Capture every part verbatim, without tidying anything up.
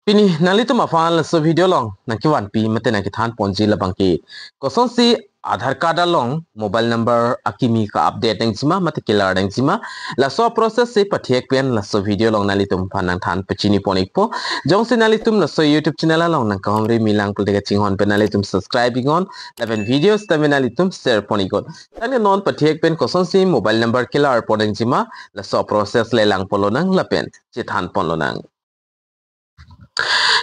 Pini nanglitum aphan laso video along nangkevanpi mate nangkethan ponji labangke, kosonsi Aadhaar card along mobile number akimi ka-update nangjima mate kelar nangjima, laso process si pathek pen laso video along nanglitum aphan nangthan pachini pon ikpo. Jongsi nanglitum laso YouTube channel along nangkahumri milang pulote kachinghon pen nanglitum subscribe iknon, lapen videos tame nanglitum share pon iknon. Tangte non pathek pen kosonsi mobile number kelar pon nangjima, laso process le lang pon lonang lapen chethan pon lonang.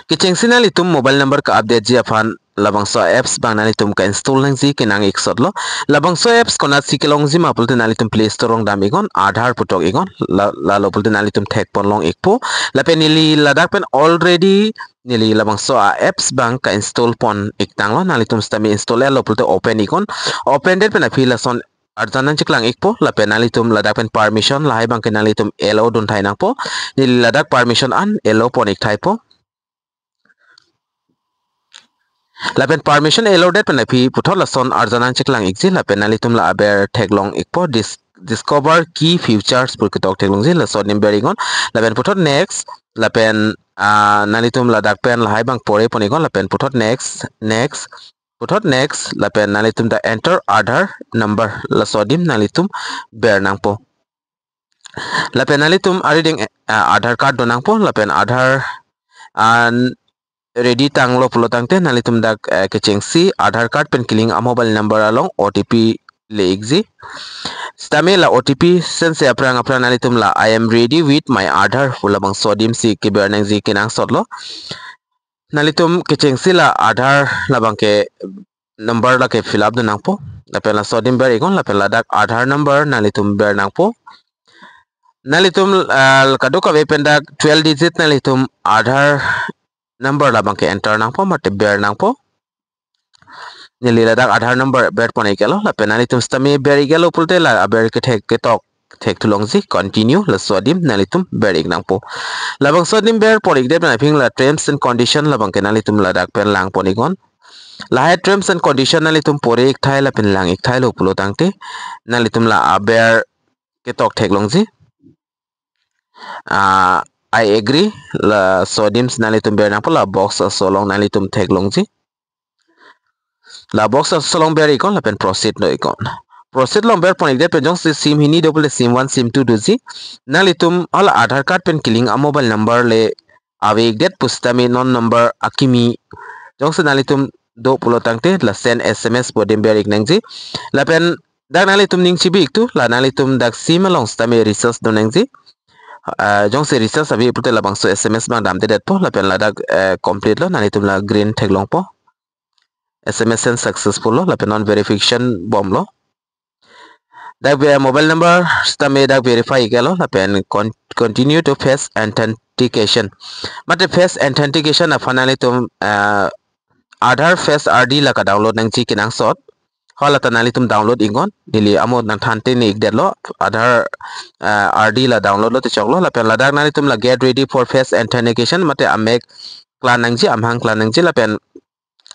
Kechengsi nanglitum mobile number ka-update ji aphan labangso apps abang nanglitum ka-install nangji kenang iksotlo. Labangso apps konatsi kelongjima pulote nanglitum Play Store along dam iknon, Aadhaar pu tok iknon, la, lalo pulote nanglitum thek pon long ikpo. Lapen neli ladak pen already neli labangso a-apps abang ka-install pon iktanglo, nanglitum sitame install etlo pulote open iknon. Open det pen aphi lason arjan nangcheklang ikpo, lapen nanglitum ladak pen permission lahai abangke nanglitum allow dun thai nangpo. Neli ladak permission an allow pon ik thaipo. Lapen permission allow det pen aphi puthot lason arjan nangcheklang ikji, lapen nanglitum la aber theklong ikpo, dis-, discover key features pu ketok theklongji, laso adim ber iknon. Lapen puthot next, lapen, ah, nanglitum ladak pen lahai abang pore pon iknon, lapen puthot next, next, puthot next, lapen nanglitum dak enter Aadhaar number, laso adim nanglitum ber nangpo. Lapen nanglitum arideng, ah, Aadhaar card do nangpo, lapen Aadhaar, ah, ready tanglo pulo tangte nanglitum dak, eh, kechengsi Aadhaar card pen kelink a-mobile number along O T P le ikji. Sitame la O T P sense aphrang aphrang nanglitum la "I am ready with my Aadhaar" pu labangso adim si keber nangji kenangsotlo. Nanglitum kechengsi la Aadhaar labangke number lake fill up dun nangpo. Lapen laso adim ber iknon, lapen ladak Aadhaar number nanglitum ber nangpo. Nanglitum, ah, kadokave pen dak twelve digit nanglitum Aadhaar number labangke enter nangpo mate ber nangpo. Neli ladak Aadhaar number ber pon iklo, lapen nanglitum sitame ber iklo pulote la aber kethek ketok thekthu longji, continue, laso adim nanglitum ber ik nangpo. Labangso adim ber pon ik det pen aphi la terms and condition labangke nanglitum ladak pen lang pon iknon. Lahai terms and condition nanglitum pore ik thai lapen lang ik thailo pulo tangte nanglitum la aber ketok theklongji. Ah, "I agree," laso adim si nanglitum ber nangpo, la box aso along nanglitum theklongji. La box aso along ber iknon lapen proceed do iknon. Proceed along ber pon ik det pen jongsi SIM hini do pulote SIM one, SIM two doji. Nanglitum hala Aadhaar card pen kelink a-mobile number le ave ik det pusitame non number akimi jongsi nanglitum do pulo tangte la send S M S pu adim ber ik nangji. Lapen dak nanglitum ning chibi ikthu, la nanglitum dak SIM along sitame recharge do nangji. Ah, jongsi recharge ave pulote labangso S M S abang damde detpo, lapen ladak, eh, complete lo, nanglitum la green theklongpo. S M S send successful lo, lapen non verification bomlo. Dak ve-, mobile number sitame dak verify iklo, lapen con-, continue to face authentication. Mate face authentication aphan nanglitum, ah, Aadhaar Face I D la ka-download nangji kenangsot. Hala ta nanglitum download iknon, neli amo nangthan tene ik detlo, Aadhaar, ah, I D la download lote choklo, lapen ladak nanglitum la "Get ready for face authentication" mate amek klang nangji, amahang klang nangji, lapen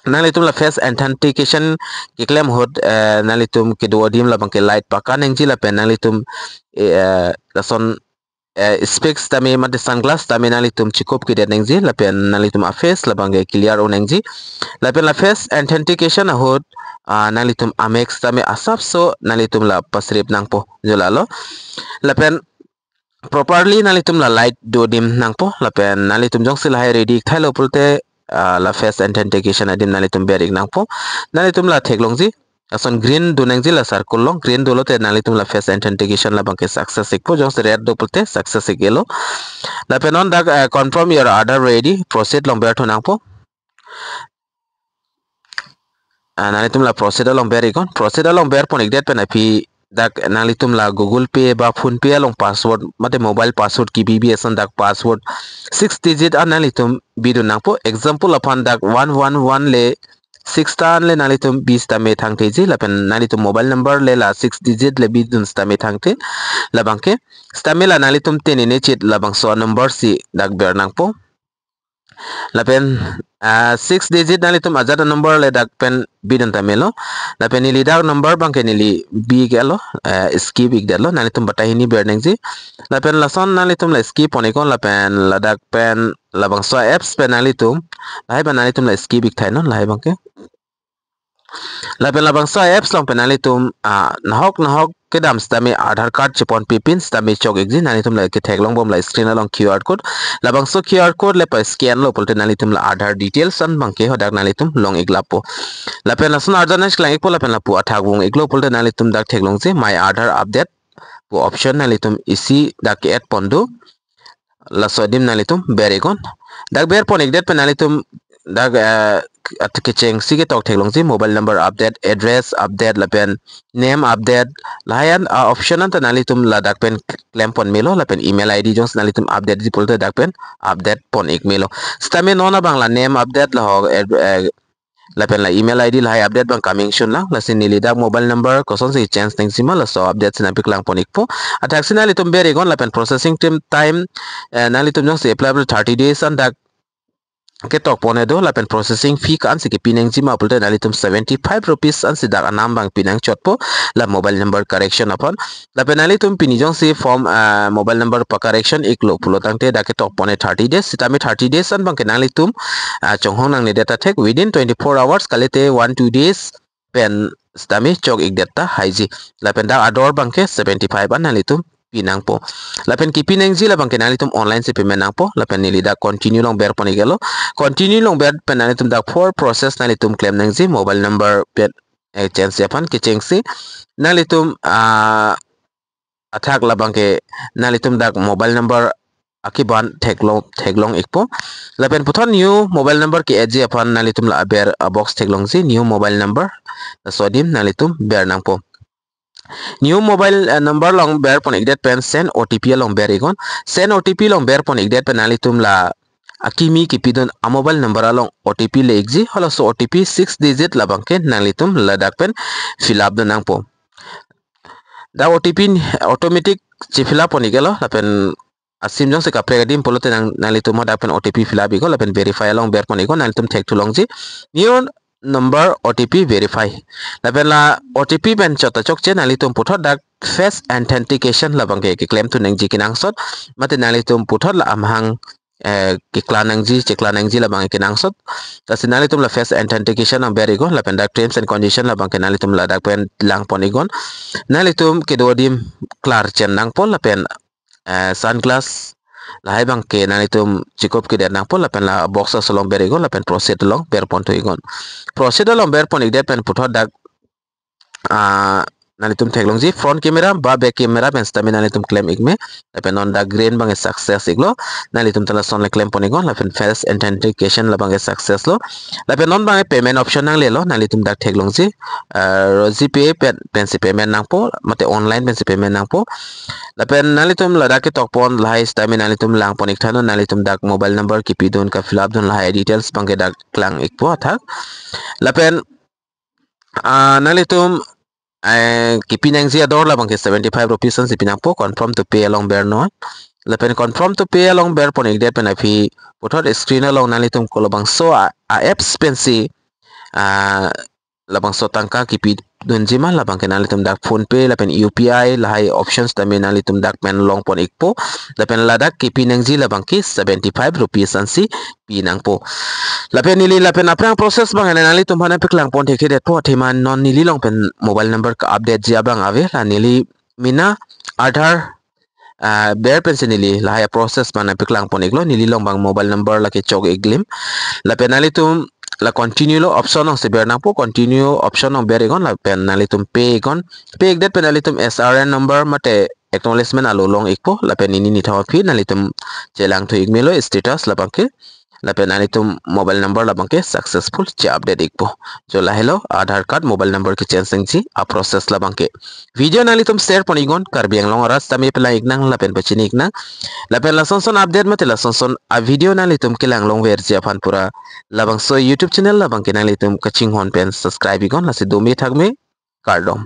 nanglitum la face authentication keklem ahut, eh, nanglitum kedo adim labangke light pakan nangji, lapen nanglitum, eh, lason, eh, specs tame mate sunglass tame nanglitum chikup kedet nangji, lapen nanglitum a-face labangke clear un nangji. Lapen la face authentication ahut, ah, nanglitum amek tame asapso nanglitum la pasrip nangpo, jo lalo. Lapen properly nanglitum la light do adim nangpo, lapen nanglitum jongsi lahai ready ik thailo pulote, ah, la face authentication adim nanglitum ber ik nangpo. Nanglitum la theklongji, lason green do nangji, la circle along green dolote nanglitum la face authentication labangke success ikpo, jongsi red do pulote success ik-elo. Lapen non dak, eh, "Confirm your Aadhaar ready, proceed" along berthu nangpo. Ah, nanglitum la proceed along ber iknon. Proceed along ber pon ik det pen aphi dak nanglitum la Google Pay ba PhonePe along password mate mobile password kebi bi ason dak password six digit an nanglitum bidun nangpo. Example aphan dak one one one le six ta an le nanglitum bi sitame thangtheji, lapen nanglitum mobile number le la six digit le bidun sitame thangthe. Labangke sitame la nanglitum tenene chit labangso number si dak ber nangpo. Lapen ah, six digit nanglitum ajat a-number le dak pen bidun ta melo. Lapen neli dak number abangke neli bi-ik-etlo, eh, skip-ik-detlo, nanglitum batai hini ber nangji. Lapen lason nanglitum la skip pon-iknon, lapen ladak pen labangso apps pen nanglitum, lahai pen nanglitum la skip-ik thainon, lahai abangke. Lapen labangso apps along pen nanglitum, ah, nahok nahok kedam sitame Aadhaar card cheponpi pin sitame chok-ikji, nanglitum la ketheklongbom la screen along Q R code. Labangso Q R code le pa-scan-lo pulote nanglitum la Aadhaar details an abangke hadak nanglitum long-ik lapo. Lapen lason arjan nangklang-ikpo, lapen lapu athak vung-iklo pulote nanglitum dak theklongji My Aadhaar Update pu option, nanglitum isi dak ke-add pon do. Laso adim nanglitum ber-iknon. Dak ber pon-ikdet pen nanglitum dak, eh, at kechengsi ketok theklongji mobile number update, address update, lapen name update, lahai an, ah, option anta nanglitum ladak pen klem pon melo, lapen email I D jongsi nanglitum update-ji pulote dak pen update pon-ik melo. Sitame non abang la name update lahok, eh, eh, lapen la email I D lahai update abang coming soon lang. Lasi neli dak mobile number kosonsi change nangji ma, laso update si nangpeklang pon-ikpo. Athaksi nanglitum ber-iknon, lapen processing time, time, eh, nanglitum jongsi apply pulote thirty days an dak ketok pon-et do, lapen processing fee ko-ansi kepi nangji ma pulote nanglitum seventy five rupees ansi dak anam abang pi nangchotpo, la mobile number correction aphan. Lapen nanglitum pini jongsi form, ah, mobile number pa-correction-iklo pulo tangte dak ketok pon-et thirty days, sitame thirty days an abangke nanglitum, ah, chonghong nangne det ta thek, within twenty-four hours kalite one two days pen sitame chok-ikdet ta haiji. Lapen dak ador abangke seventy five an nanglitum pi nangpo. Lapen kepi nangji labangke nanglitum online si payment nangpo. Lapen neli dak continue along ber pon-iklo. Continue along ber pen nanglitum dak four process nanglitum klem nangji, mobile number pen, eh, change aphan. Kechengsi nanglitum, ah, athak labangke nanglitum dak mobile number akiban theklong, theklong-ikpo. Lapen puthot new mobile number ke-add-ji aphan nanglitum la aber a-box theklongji, new mobile number. Laso adim nanglitum ber nangpo. New mobile, eh, number along ber pon-ikdet pen send O T P along ber-iknon. Send O T P along ber pon-ikdet pen nanglitum la akimi kepidun a-mobile number along O T P le-ikji, halaso O T P six digit labangke nanglitum ladak pen fill up dun nangpo. Dak O T P automatic che-fill up pon-iklo, lapen a-SIM jongsi kaprek adim pulote nang, nanglitum hadak pen O T P fill up-iknon, lapen verify along ber pon-iknon, nanglitum thekthulongji new number O T P verify. Lapen la O T P pen chot ta chokche, nanglitum puthot dak face authentication labangke keklem thu nangji kenangsot, mate nanglitum puthot la amahang, eh, keklang nangji, cheklang nangji labang kenangsot. Lasi nanglitum la face authentication along ber-iknon, lapen dak terms and condition labangke nanglitum ladak pen lang pon-iknon. Nanglitum kedo adim klar chen nangpo, lapen, eh, sunglass lahai abangke nanglitum chikop kedet nangpo, lapen la box aso along ber-iknon, lapen proceed along ber pon thu-iknon. Proceed along ber pon-ikdet pen puthot dak, ah, nanglitum theklongji front camera ba back camera pen sitame nanglitum klem-ik me. Lapen non dak green abangke success-iklo, nanglitum ta lason le klem pon-iknon, lapen face authentication labangke success-lo. Lapen non abangke payment option nanglelo, nanglitum dak theklongji, ah, GPay pen, pensi payment nangpo, mate online pensi payment nangpo. Lapen nanglitum ladak ketok pon lahai sitame nanglitum lang pon-ik tha non, nanglitum dak mobile number kepidun, ka-fill up dun lahai details abangke dak klang-ikpo athak. Lapen, ah, nanglitum, eh, kepi nangji ador labangke seventy five rupees ansi pi nangpo, confirm to pay along bernon. Lapen confirm to pay along ber pon-ikdet pen aphi puthot screen along nanglitum kolobangso a, a-apps pensi, ah, labangso tangka kepidunji ma, labangke nanglitum dak PhonePe lapen U P I lahai options tame nanglitum dak pen long pon-ikpo. Lapen ladak kepi nangji labangke seventy five rupees ansi pi nangpo. Lapen neli lapen aphrang process abang nanglitum aphan nangpeklang pon thekthedetpo, athema non neli along pen mobile number ka-update-ji abang ave, la neli mena Aadhaar, ah, ber pensi neli lahai a-process abang nangpeklang pon-iklo, neli along abang mobile number lake chok-ik lim. Lapen nanglitum la continue lo option alongsi ber nangpo, continue option along ber-iknon, lapen nanglitum pay-iknon. Pay-ikdet pen nanglitum S R N number mate acknowledgement alo long-ikpo, lapen nini nithom aphi nanglitum chelang thu-ik melo status labangke. Lapen nanglitum mobile number labangke successful che-update-ikpo. Jo lahelo Aadhaar card mobile number ke-change nangji a-process labangke. Video nanglitum share pon-iknon, Karbi Anglong arat sitame pelang-iknang lapen pachini-iknang. Lapen lasonson update mate lasonson a-video nanglitum kelang longverji aphan pura labangso YouTube channel labangke nanglitum kachinghon pen subscribe-iknon, lasi dome thakme, kardom.